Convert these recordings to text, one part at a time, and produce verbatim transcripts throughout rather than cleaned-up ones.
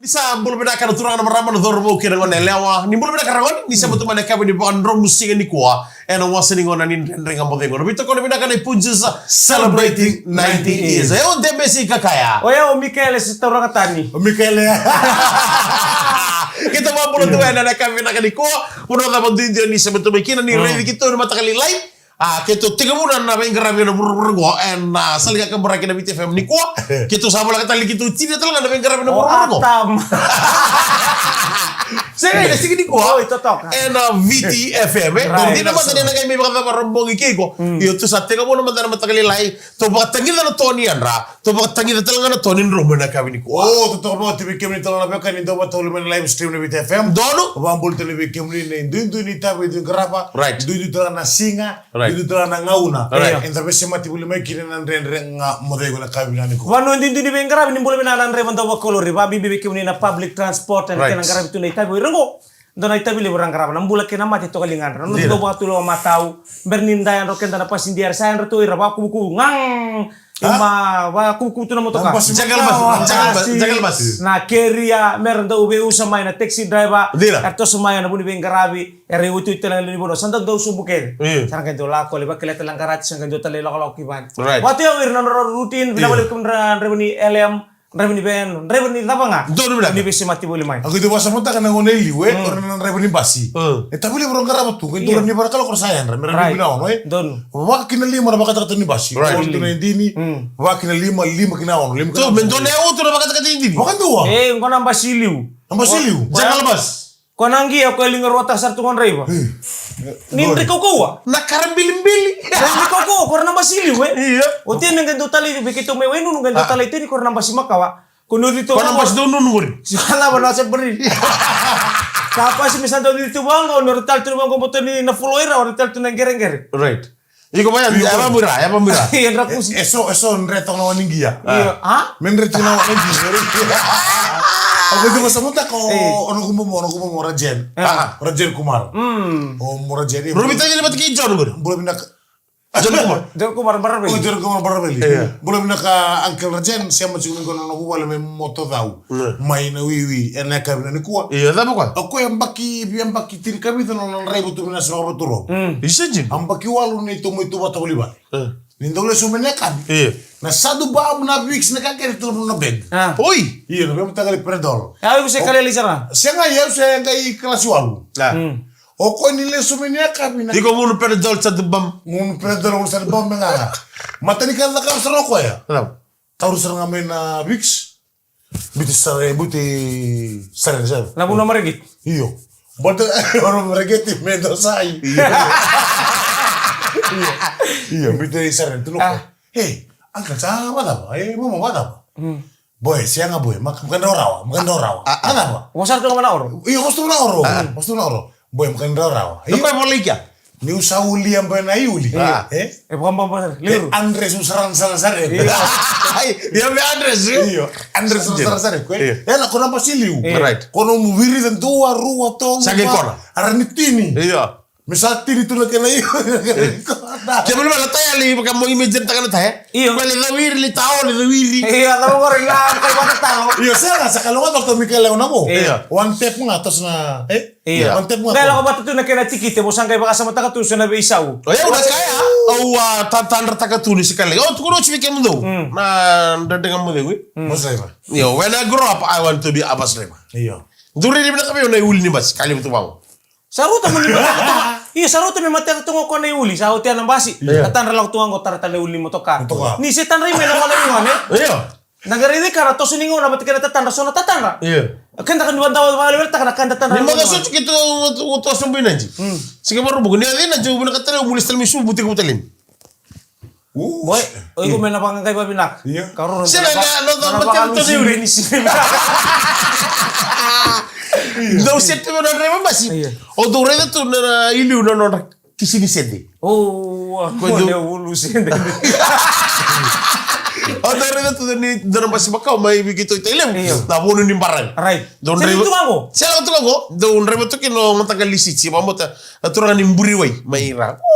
Sa bula vinaka na turaga na marama na cauravou kei na gone yalewa. Ni bula vinaka ragone, ni sema tu mai na yakavi ni vakadromu siga nikua. Ena wasa ni gauna ni Dredre Ga Mo Cegu. Na veitokoni vinaka na Punjas celebrating ninety years. E o Debesi Kakaya. O yau o Mikaele se tauraga tani. O Mikaele. Keitou vakabula tu ena yakavi vinaka nikua. Vanua cava duidui ni sema tu mai kina ni raici keitou ni mataka lailai. A, keitou tekivuna na veiqaravi ena vuravura qo, ena, a, sala ni kakaburaki na Viti F M nikua. Keitou sa voleka tale ni keitou tinia tale ga na veiqaravi ena vuravura qo. Sega, ena siga nikua. Oi, totoka. Ena Viti F M, e. Right. Dina mada ni na qai mai vakacava rabogi kei iko. Io, tou sa tekivuna mada na mataka lailai. Tou vakatagica na to ni yadra. Tou vakatagica tale ga na to ni dromu ena yakavi nikua. O, totoka vakalevu vei kemuni tale ga na veiwekani dau vakatau mai na live stream na Viti F M. Donu. Vakabula tale vei kemuni na iduidui ni itavi, iduidui ni qarava. Right. Iduidui tale ga na siga. Right. Duidui tale ga na gauna. Right. Eda veisemati voli mai kina na Dredre Ga Mo Cegu ena yakavi vinaka nikua. Vanua duidui ni veiqaravi, ni bula vinaka na draiva dau vakolori. Vakabibi vei kemuni na public transport, ena kena qaravi tu na itavi o ira qo. Dua na itavi levu ra qarava, na bula kei na mate toka ligadra. Na noda dau vakatulewa matau. Bera ni da yadra o keda na pasidia, era sa yadra tu o ira, vakuvukuvu. Ngang! Ima, vakuvukuvu tu na motoka. Jungle bus, jungle bus, jungle bus. Na keria, mera dau veiusa mai na taxi driver. Dina. Era toso mai ena vu ni veiqaravi. Era iwetiweti tale ga lewe ni vanua, sa dau, dau sobu kece. Io. Sa na qai dau lako, lai vakila tale na qarati, sa na qai dau tale lakolako ki vale. Right. Vata ya o ira na nodra routine, vinaka vakalevu kemuni na draiva ni L M, draiva ni van, draiva ni cava ga. Donu vinaka. Ni veisemati voli mai. Au qai dau vakasamataka na gone e liu, e, o ira na draiva ni basi. Mm. E tavi levu ra qarava tu, qai dua na vakalako ra sa yadra, mera bibi na ono, e. Donu. Vaka kina lima na vakatakata ni basi. Right. Donu tu na idini, vaka kina lima, lima kina ono, lima kina ono. Me dua na e otu na vakatakata ni idini. Vakadua. E, qo na basi liu. Na basi liu. Jungle bus. Ko na qia, ko e liga ruataka sara tu ko draiva. Ni dri kaukauwa. Na kara bilibili. Ni dri kaukauwa, ko ra na basi liu, e? Io. O tini qai dau talai, vei keitou mai Wainunu qai dau talai tini, ko ra na basi makawa. Ko ni uci tu. Ko na basi dau nunu qori. Sa lava na se bari. Sa basi me sa dau uci tu vaqo, ni ora tale tu vaqo, boto ni na fulo ira, ora tale tu na qereqere. Right. Iko vaya, iko. Yava mui ra, yava mui ra. Yadra kusi. E so, e so dre toka na waniqia. Io, a? Me dre toka na waniqia. Au qai dau vakasamataka o, o noqu momo, o noqu momo Rajen. A, Rajen Kumar. O mo Rajen. Robi tagi ni vata kei John qori. Bula vinaka. John Kumar. John Kumar Baraveli. O John Kumar Baraveli. Io. Bula vinaka Uncle Rajen, sema tiko mai qo na noqu vale mai Motocau. Mai na wiwi, ena yakavi nikua. Io, cava koya? O koya yabaki, yabaki tinikavica na nona draiva tu mai na Savaturau. Isa jin. Yabaki walu ni tou mai tu vata volivale. Ni dau lesu mai na yakavi. Io. Na sadu bamu na Vicks na kakere tu na bag. Oi! Io, na veimataqali Panadol. Au iko se kaleli sara? Sega, au se qai kalasi walu. O koya ni lesu mai na yakavi na. Iko gunu Panadol sadu bam. Gunu Panadol, gunu sadu bam me gaga. Mata ni ka cakava sara o koya. Taura sara ga mai na Vicks. Biuti sara, biuti sara, sara. Na vuna mareqeti. Io. Baleta ora mareqeti me dau sai. Io. Io, biuti sara tu lo. Ei, uncle, sa vakacava? E, mama, vakacava? Boy, sega boy, maka, maka drau rawa, maka drau rawa. Vakacava? Vosa tu ga na oro. Io, vosa tu ga na oro. Vosa tu ga na oro. Boy, maka drau rawa. Io. Koya volai kea? Niu sa ulia boy na iuli. E? E vakababa sara. Liru. Andres u sara sara sara. Io. Ai, io me Andres. Io, Andres u sara sara ko. Io. Ena ko na basi liu. Right. Ko na mu viri dua, rua, tolu. Sa qai kona. Ara ni tini. Io. Me sa tini tu na kena io. Ke bale bale taya li vaka mo imagine taka na taya. Io. Ko le cawiri li tao le cawiri. Io, tao ko le na ko vata tao. Io, sega sa kaloga to mi kele ona mo. Io. One tap ga toso na, e? Io. One tap ga. Qai lako vata tu na kena tikite, mo sa qai vakasamataka tu so na veisau. O yau na kaya, au a tatadrataka tu ni sikale. Au tukuna oti vei kemudou. Na Dredre Ga Mo Cegu. Bus driver. Io, when I grow up, I want to be a bus driver. Io. Duri ni vinaka vei au na iuli ni basi, ka levu tu vaqo. Sa rauta mo ni mataka tu ga. Io, sa rauta me mataka tu ga o koya na iuli. Sa otia na basi. Io. Tatadra lako tu ga qo, tara tale na iuli ni motoka. Motoka. Ni se tadra i mai na gone ni gone. Io. Na qai raici ka na toso ni gauna vata kei na tatadra, so na tatadra. Io. Keda ka ni vada vakaleweletaka na ka tatadra. Ni maka soti keitou toso bui na ji. Sika varubuku ni a cina ji, au vinaka tale, au mulisa tale mai subu, tiko tale. Boy, o iko me na vakaqai vavinaka. Io. Ka roro. Sega na, na, na, na vakalusi ni sini. Dou sete me na draiva basi. Io. O dou raica tu na, na iliu na nodra kisi ni sede. O, a ko dou ulu sede. O dou raica tu ni dou na basi makau mai viki to i Tailevu. Io. Na vonu ni barang. Right. Dou draiva tu vaqo. Sega tu vaqo. Dou draiva tu kina o mataqali siti, vamota. A turaga ni Buriwai mai ra.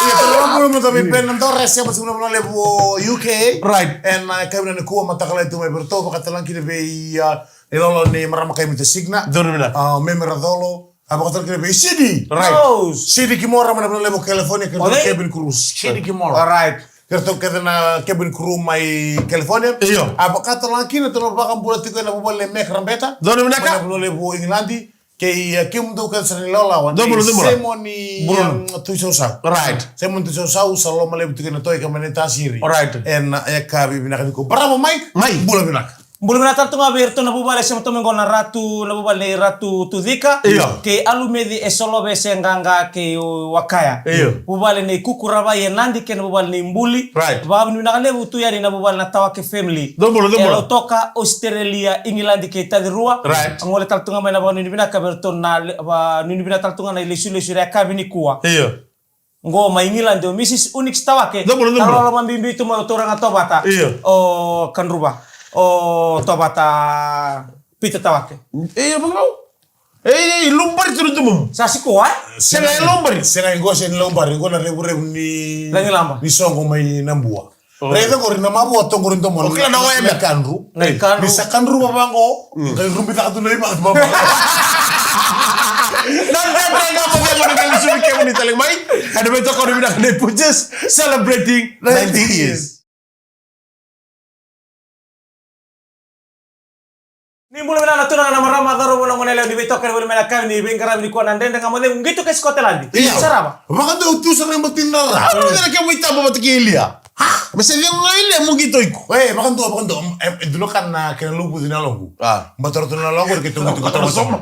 Ia, toro bula mada vei Bena Dora, e sema tiko na vanua levu o U K. Right. Ena, ah, yakavi nikua, mataka lailai tu mai vei iratou, vakatalega kina vei, ah, Ilolo ni marama Kaimita Signa. Donu vinaka. Ah, Meme Racolo. A vakatalega kina vei Sidi. Right. Oh. Sidi Kimora mai na vanua levu o California, kei Ode? Cabin crew. Sidi Kimora. Alright. Kei ratou kece na cabin crew mai California. Io. A vakatalega kina, tou na vakabula tiko ena vuvale nei Mac Rabeta. Donu vinaka. Mai na vanua levu o England. Kei, eh, kemudou kece sara ni lawalawa. Donu, donu. Simon ni, Bruno. Em, Tuisausau. Right. Simon Tuisausau, sa loma levu tiko na toi ka mai na tasiri. Alright. Ena, eh, yakavi vinaka nikua. Bravo, Mike. Mai. Bula vinaka. Bula vinaka tale tu ga vei iratou na vuvale e sema tu mai qo na Ratu, na vuvale nei Ratu Tucika. Io. Kei Alumeci e Solove se qaqa kei Wakaya. Io. Vuvale nei Kukuravai e Nadi kei na vuvale nei Buli. Right. Vakavinavinaka levu tu yani na vuvale na Tawake family. Dou bula, dou bula. E Lautoka, Australia, England kei Tacirua. Right. A gole tale tu ga mai na vakanuinui vinaka vei iratou na le-, vakanuinui vinaka tale tu ga na ilesulesu ena yakavi nikua. Io. Qo mai England o Mrs Unix Tawake. Dou bula, dou bula. Taro loma bibi tu mai o turaga Tovata. Io. O Kadruva. O Tovata Peter Tawake. Io, bula. Ei, ei, lubari tu na domomu. Sa sikoa, e? Sega, e lubari. Sega, qo sega ni lubari, qo na revurevu ni Lagilaba. Ni soqo mai Nabua. Oh. Raica qori na mavoa toqori domo. O kila na waya me kadru. Na ikadru. Ni sa kadru vava qo, mm, qai rubi caka tu na ivatu vava. Na dredre ga mo cegu ni velisumi kemuni tale mai. Ena veitokoni vinaka nei Punjas, celebrating ninety years. Ni bula vinaka na turaga na marama, cauravou, na goneyalewa, ni veitokoni voli mai na yakavi ni veiqaravi nikua na Dredre Ga Mo Cegu, qito kei Scotland. Io. Sarava. Vakadua tu sara e batina ra. Au na cena ke mo itaba vata kei Elia. Ha? Me se cegu ga Elia mo qito iko. E, vakadua, vakadua. E, e dua na ka na kena luvuci na yaloqu. A. Baleta ratou na yaloqu, keitou qito, qito vata mai.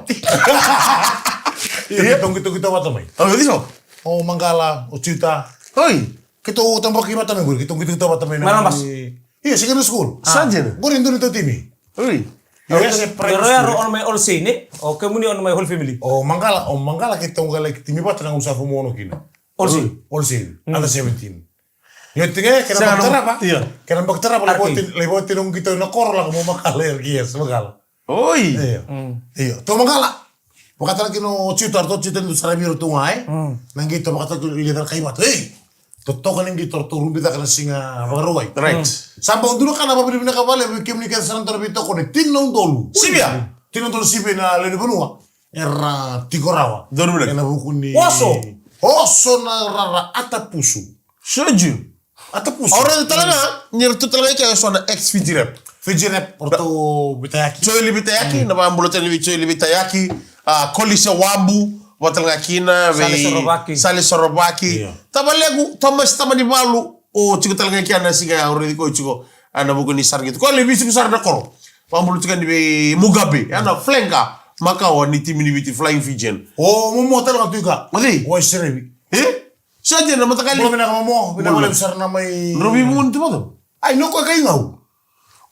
Io, keitou qito, qito vata mai. Au, io. O Maqala, o Tiuta. Oi. Keitou tabaki vata mai qori, keitou qito, qito vata mai na. Mai Labasa. Io, secondary school. Sa dina. Qori e dua na timi. Oi. Io, ese primary school. Ero, ero, o mai Olsey, ne? O kemuni o mai whole family. O Maqala, o Maqala keitou qai lai timi vata na gauna sa form ono kina. Olsey. Olsey, mm, under seventeen. Io, tiko ga, kena baki tarava. Io. Kena baki tarava, lai voti, lai voti na qito na koro lako mai o Maqala, yes, Maqala. Oi. Io. Mm. Io. Tou Maqala. Vakatara kina o Tiuta, ratou Tiuta ni dou sara vei iratou ga, e? Mm. Na qito vakatara kina o Elia, caka na kai vata. Ei! Totoka ni qito, ratou rubi caka na siga Vakarauwai. Right. Mm. Sa bau dua na ka na vakavinavinaka vakalevu vei kemuni kece sara na dau veitokoni. Tini na udolu. Sivia. Tini na udolu sivia na lewe ni vanua. Era tiko rawa. Donu vinaka. Ena vuku ni oso. Oso na rara, Atapusu. Soju. Atapusu. Au raica tale ga ni ratou tale ga i kea eso na ex Fiji Rep. Fiji Rep, o ratou Vitayaki. Joeli Vitayaki, mm, na vakabula tale vei Joeli Vitayaki, a, Kolisia Wabu, vata tale ga kina vei Sale Sorovaki. Sale Sorovaki. Io. Tavalequ, Thomas Tamanivalu, o tiko tale ga i kea na siga ya, au raici koya tiko, a, na vuku ni sara qito. Koya levu tiko sara na koro. Vakabula tiko yani vei Mugabe, ya na flanker makawa ni timi ni Viti, Flying Fijian. O, momo tale ga tu i ka. O cei? O Serevi. E? Sa dina, mataqali. Bula vinaka momo, vinaka levu sara na mai. Drau veivuguni tu vata? Ai, no koya kai gau.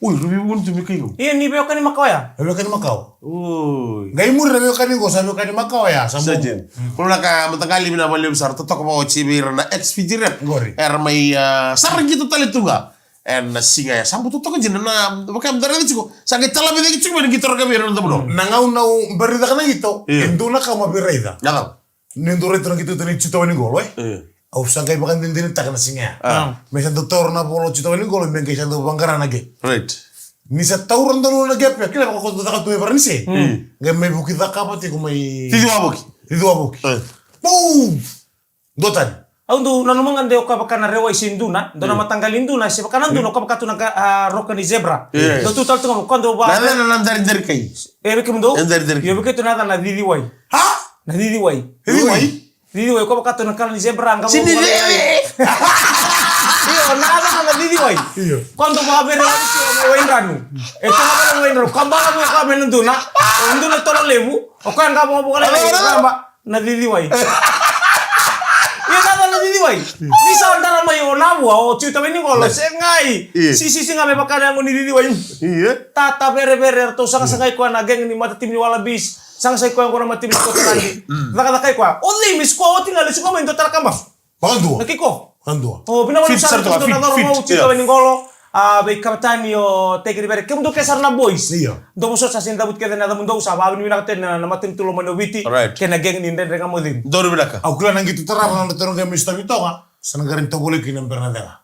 Ui, drau veivuguni tu me kai gau. Ia, ni veiwekani makawa ya? Veiwekani makawa. Ui. Qai muri na veiwekani qo, sa veiwekani makawa ya, sa momo. Sa dina. Bula vinaka mataqali, vinaka vakalevu sara, totoka vakaoti vei ira na ex Fiji Rep. Qori. Era mai, a, sara qito tale tu ga. Ena siga ya, sa bau totoka dina na, vaka me da raica tiko. Sa qai talavi cake tiko mai na qito rakavi ira na damudamu. Na gauna au bari caka na qito, io, e dua na ka au mai raica. Na cava? Ni dou raica na qito ni Tiuta Wainiqolo, e? Io. Au sa qai vakadinadinataka na siga ya. A. Me sa dau taura na vola o Tiuta Wainiqolo, me qai sa dau vaqara na gap. Right. Ni sa taura donu na gap ya, kila vaka ko dau caka tu e Varanise. Mm. Qai mai vuki cakava tiko mai. Cici wavoki. Cici wavoki. E. Pum! Dua tani. Au dau nanuma ga de o koya vaka na rewai se duna, dua na mataqali duna, se vaka na duna, o koya vaka tu na ka, a, roka ni zebra. Yes. Dau tu tale tu ga mo koya dau va. Na yacana na daridari kai. E vei kemudou? E daridari kai. Io, vei keitou na yacana na ciciwai. Ha? Na ciciwai. Ciciwai? Ciciwai, o koya vaka tu na kala ni zebra, ga mo. Io, na yacana na ciciwai. Io. Koya dau vavere wai tu, wai dranu. E tu na wai dranu. Kabala mo koya me na duna. O duna tolo levu. O koya ga mo, mo koya na raba. Na ciciwai. Ia, na cava na ciciwai? Ni sa dara mai o Navua, o Tiuta Wainiqolo, se qai. Io. Sisisi ga me vaka na yago ni ciciwai. Io. Tata verevere, eratou saqasaqa i koya na gang ni matatimi ni Wallabies. Saqasaqa i koya qo na matatimi ni Scotland. Mm. Cakacaka i koya. O cei me sikoa oti ga, lesu ga mai dua tara kabasu. Vakadua. Na kick off. Vakadua. O, vinaka vakalevu sara tu na cauravou, Tiuta Wainiqolo. A, vei kapiteni o Teki Rivera. Kemudou kece sara na boys. Io. Dou vosota sa sega ni cavuti kece na yacamudou, sa vakavinavinaka tu na, na matanitu lomani o Viti. Right. Kei na gang ni Dredre Ga Mo Cegu. Donu vinaka. Au kila na qito tarava na nodatou qai mai sotavi toka. Sa na qarauni tovolei kina bera na cega.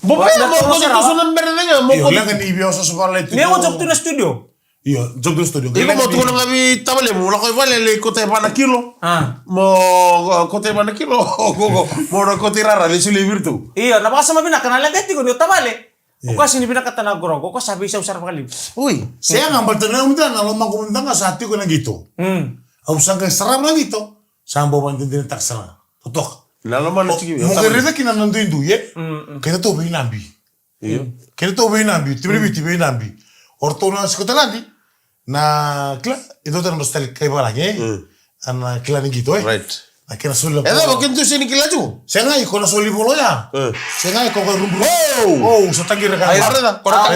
Bobo, mo ko tu sa na bera na cega, mo ko. Leqa ni via oso so vala tu. Ni o job tu na studio. Io, job tu na studio. Iko mo tukuna ga vei tavale mo lako i vale le kota e va na kilo. Mo kota e va na kilo. Mo na kota i rara le suli viritu. Io, na vakasama vinaka na leqa tiko ni o tavale. O koya sini vinakata na grog, o koya sa veisau sara vakalevu. Oi, sega baleta na muda na lomaqu muda ga sa tiko na qito. Au sa qai sarava na qito, sa bau vakadinadinataka sara ga. Totoka. Na loma na tiki. Mo qai raica kina na duidui, e? Keda tou veinabi. Keda tou veinabi, timi ni Viti veinabi. O ratou na Scotland. Na kila, e dua tale na style kai valagi, e? Ana kila ni qito, e? Right. Na kena soli na. E cava, kena tu sini kila tu? Sega, iko na soli volo ya. Sega, iko ko rubu. Oh! Oh, sa tagira ka. Ai, reda. Ko na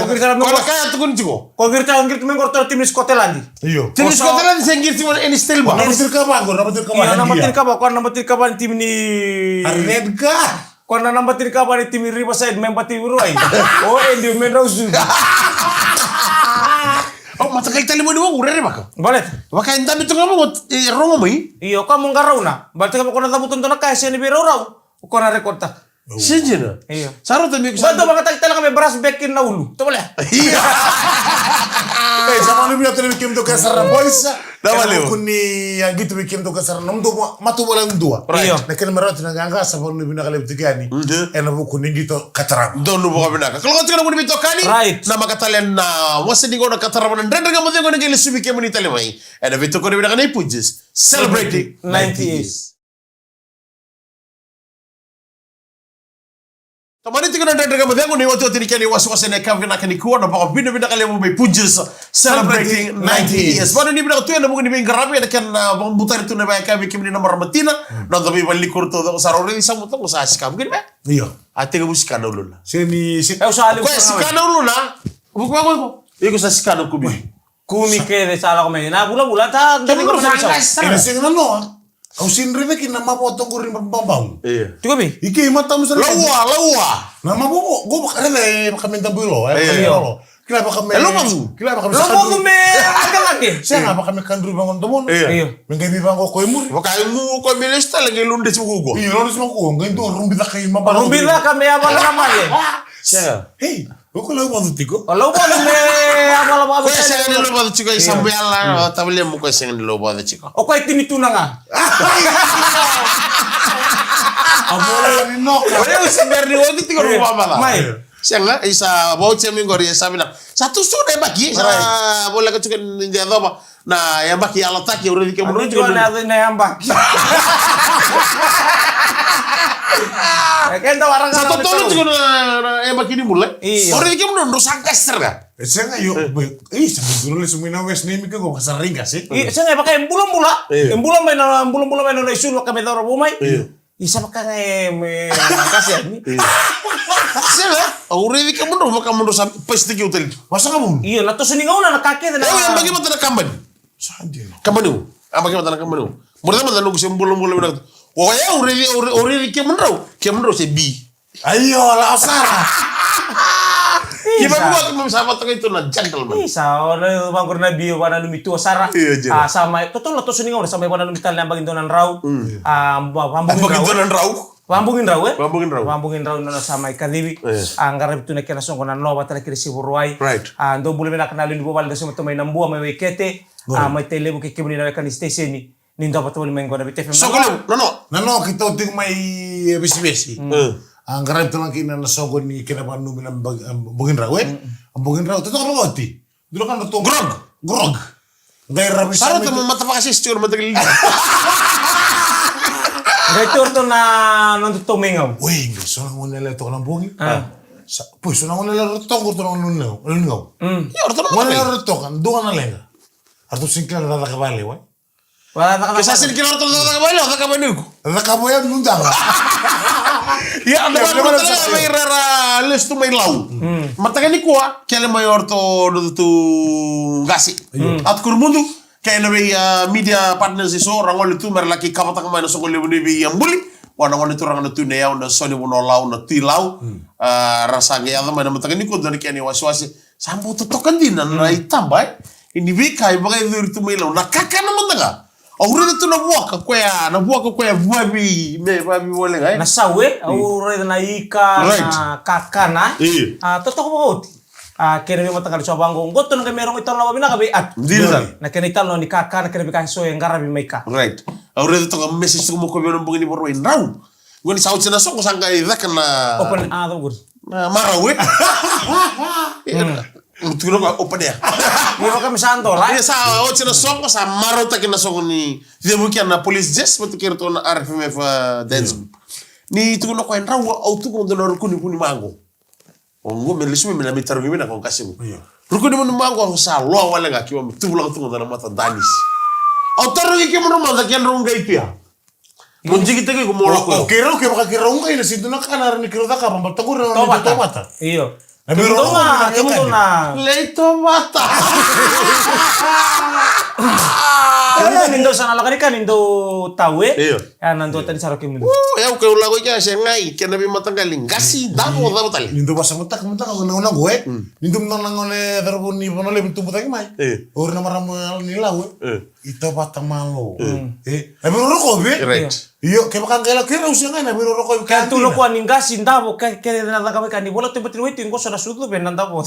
kaya tukuni tiko. Ko qirita, qirita me qori tara timi ni Scotland. Io. Timi ni Scotland se qiriti mo any style ba. Na batirka ba, ko na batirka ba. Io, na batirka ba, ko na batirka ba timi ni. Red ka. Ko na naba tinikava ni timi Riverside me bati Ruai. O Eddie me drau sucu. O matakai tale moni wau rere vaka. Baleta. Vaka e dabe toka mo e rogo mai. Io, ka mo qarauna. Baleta ka mo kona cavuta dua na ka e sega ni veiraurau. O kona record ta. Sinjina. Io. Sa rauta mi. Baleta vakatakitaka me brush back kina na ulu. Tovolea. Io. Ei, sa manu via tale mi kemudou ka sara boys. Na vale. Kuni a qito vei kemudou ka sara nomudou matavuvale dua. Right. Io. Na kena me rauta na qaqa sa vanua vinaka levu tiko yani. Ena vuku ni qito ka tarava. Donu vakavinaka. Ka loka tiko na vuni veitokani. Right. Na maka tale na wasa ni gauna ka tarava na Dredre Ga Mo Cegu na qai lesu vei kemuni tale mai. Ena veitokani vinaka nei Punjas. Celebrating ninety years. Tomani tiko na Dredre Ga Mo Cegu ni otioti ni kena iwasewase ena yakavi vinaka nikua, na vakavinavinaka levu mai Punjas celebrating ninety years. Vakanuinui vinaka tu ena vuku ni veiqaravi ena kena, ah, vakabutari tu na veiyakavi kemuni na marama tina. Na noda veivalenikorotaki taucoko sara, au raici sa butako sa sika vukini me. Io. A tekivu sika na uluna. Sega ni sika. Au sa levu. Koya sika na uluna. Vuku vakaiko. Iko sa sika na kumi. Kumi kece sa lako mai. Na vulavula ta. Kemudou sa. Ena sega na noa. Au sega ni raica kina na mavoa toqori babau. Io. Tiko vei? I kei matamu sa. Laua, laua. Na mavoa, qo vaka raica e vaka me dabu i lo, e vaka me lo. Kila vaka me. E lomacu. Kila vaka me. Lomacu me aqalaqe. Sega vaka me kadrui vaqo na domono. Io. Me qai vei vaqo ko i muri. Vaka e mu ko me lesu tale qai ludresi vaqo. Io, ludresi vaqo, qai dua rubi caka i mabala. Rubi caka me yavala na male. Sega. Ei. O ko lauvacu tiko? O lauvacu me a valavala. Ko e sega ni lauvacu tiko, e sa buyala, o tavalemu ko e sega ni lauvacu tiko. O ko e tini tuna ga. A vola ni noka. O yau se bera ni oti tiko rau vavacala. Mai. Sega, isa vauci mi qori e sa vina. Sa tu su na yabaki, sa voleka tiko ni yacova. Na yabaki yalataki, au raici kemudrou tiko na yabaki. Sa totolo tiko na yabaki ni bula. Au raici kemudrou, drou sa qase sara ga. E sega io, e sa bula lesu mai na wes nei mi ke qo ka sa rai qase. Sega, e vaka e bulabula. E bula mai na, bulabula mai na nona isulu ka me cauravou mai. Isa vaka ga e me kasi yani. Sega, au raici kemudrou vaka mudrou sa pasitaki au tale. Vasa ga mudrou. Io, na toso ni gauna na ka kece na. E, au yabaki vata na kabani. Sa dina. Kabani u. Yabaki vata na kabani u. Mudrou mata noqu se bulabula vinaka. O yau au raici, au raici kemudrou, kemudrou se bi. Aio, la sara. Kivakivaki mami sa vatokai tu na gentleman. Isa, o na vaqori na bi, o vananumi tu o sara. Io, jera. A, sa mai, totolo na toso ni gauna sa mai vananumi tale na yabaki dua na drau. A, vabugi drau. Vabugi drau, e? Vabugi drau. Vabugi drau nona sa mai kacivi. A, qaravi tu na kena soqo na nova tale kei na sivuruai. Right. A, dou bula vinaka na lewe ni vuvale, dou sema tu mai na bua mai Waikete. A, mai Tailevu kei kemuni na weka ni station. Ni dua vata voli mai qo na Viti F M. Soqo levu, nono. Nono, keitou tiko mai e Vesivesi. A, qaravi tale ga kina na soqo ni kena vanumi na bogi drau, e? A bogi drau, totoka vakaoti. Dua na ka na to grog. Grog. Qai ravi sa rauta mo mata vakasisi tiko na mata kili. Qai tu ratou na noda tou mai gau. Oi, qai so na gone yalewa toka na bogi. Sa, poi so na gone yalewa toka ratou na gone gau. Gone yalewa toka, dua na leqa. Ratou sega ni kila na cakacaka vale, wai. Ke sa sega ni kila ratou na cakacaka vale, o cakava ni iko. Cakava ya nudaga. Ia, na vale tale mai rara lesu tu mai Lau. Mataka nikua, kele mai o ratou noda tu qase. A tu Kurumudu. Kei na vei, a, media partners eso, ra gole tu me ra laki kavataka mai na soqo levu ni vei a buli. Vua na gone turaga na Tui Nayau, na Soni Vanua Lau, na Tui Lau. A, ra sa qai yaco mai na mataka nikua, dua na kena iwasewase. Sa bau totoka dina na itaba, e. Ni veika e vakayacori tu mai Lau. Na kakana mada ga. Au raica tu na vuaka koya, na vuaka koya vavi, me vavi wale ga, e? Na sau, e? Au raica na ika, right, na kakana. Io. A, totoka vakaoti. A, kena veimataqali so vaqo, qo tu na qai me rogo italanoa vinaka vei Atu. Dina. Na kena italanoa ni kakana, kena veika so e qaravi mai ka. Right. Au raica toka message toka mo koya vei na bogi ni Vakarauwai, drau. Qo ni sa oti na soqo sa qai caka na open, a, cava qori? Na marau, e? Mm. Tukuna ko open air. Ia vaka me sa dola. Ia sa oti na soqo, sa marautaki na soqo ni cevu kina na police dress, vata kei ratou na R F M F, a, dance group. Ni tukuna ko e drau, au tuku dua na ruku ni vunimaqo. O qo me lesu me na me tarogi vinaka o qasiqu. Io. Ruku ni vunimaqo, au sa loa wale ga, keimami tuvulaka tu ga na mata danisi. Au tarogi kemudrau mada, kedrau qai tu ya. Mo jikitaki iko mo lako. O, o keirau, kevaka keirau qai na sega ni dua na ka na rawa ni keirau cakava, baleta qori na tovata. Tovata. Io. Na vei rau na, na, na, kemudou na. Lai tovata. Kemudou ni dou sa na lako ni ka ni dou tau, e? Io. Ya na dua tani sara kemudou. O, ya au kai lako i kea se qai, kena veimataqali, qasi, davo, cava tale. Ni dou vasamataka, mataka, na, na, na, e? Mm. Ni dou na, na, na, e, cauravou ni Vanua Levu ni tubu cake mai. Io. O ira na marama ni Lau, e? Io. I tovata malo. Mm. E, na veirorokovi. Right. Io, kevaka qai lako keirau sega na veirorokovi. Ka tu na dina. Koya ni qasi, davo, ke, ke na cakava ka ni vola tu bati ni waitu, qo so na sucu vei na davo.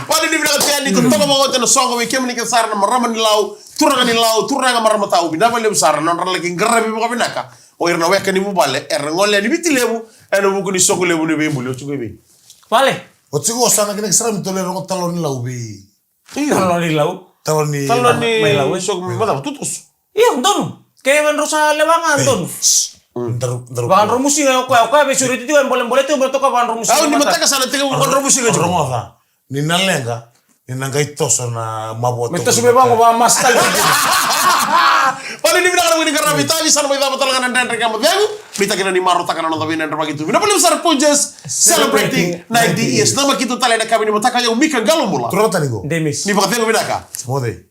Vale ni vinaka tu yani, totoka vakaoti na soqo vei kemuni kece sara na marama ni Lau, turaga ni Lau, turaga marama tau, vinaka vakalevu sara na nodra laki qaravi vakavinaka o ira na weka ni vuvale era gole yani Viti Levu ena vuku ni soqo levu ni veibuli. Oti qo i vei? Vale. Oti qo sa na kena ki sara me tole rogo talo ni Lau vei Io. Talo ni Lau. Talo ni, talo ni mai Lau, e? Soqo mai Lau, tutusu. Io, donu. Ke vandrau sa lewa ga, donu. Daru, daru. Vandrau musi ga, o koya, o koya vei suri tiko, e bolebole tiko, bole toka vandrau musi ga. Au ni mataka sa na tiko vandrau musi ga. Rogoca. Ni na leqa, ni na qai toso na mavoto. Me toso me vango va mastali. Vale ni vinaka na wini qaravi tavi, sa na mai cava tale ga na Dredre Ga Mo Cegu. Ni takina ni marautaka na noda veidredrevaki tu. Vinaka vakalevu sara Punjas celebrating ninety years. Na maki tu tale na kavi ni mataka, o yau Mika Qalobula. Turaga tani qo. Demis. Ni vakacegu vinaka. Moce.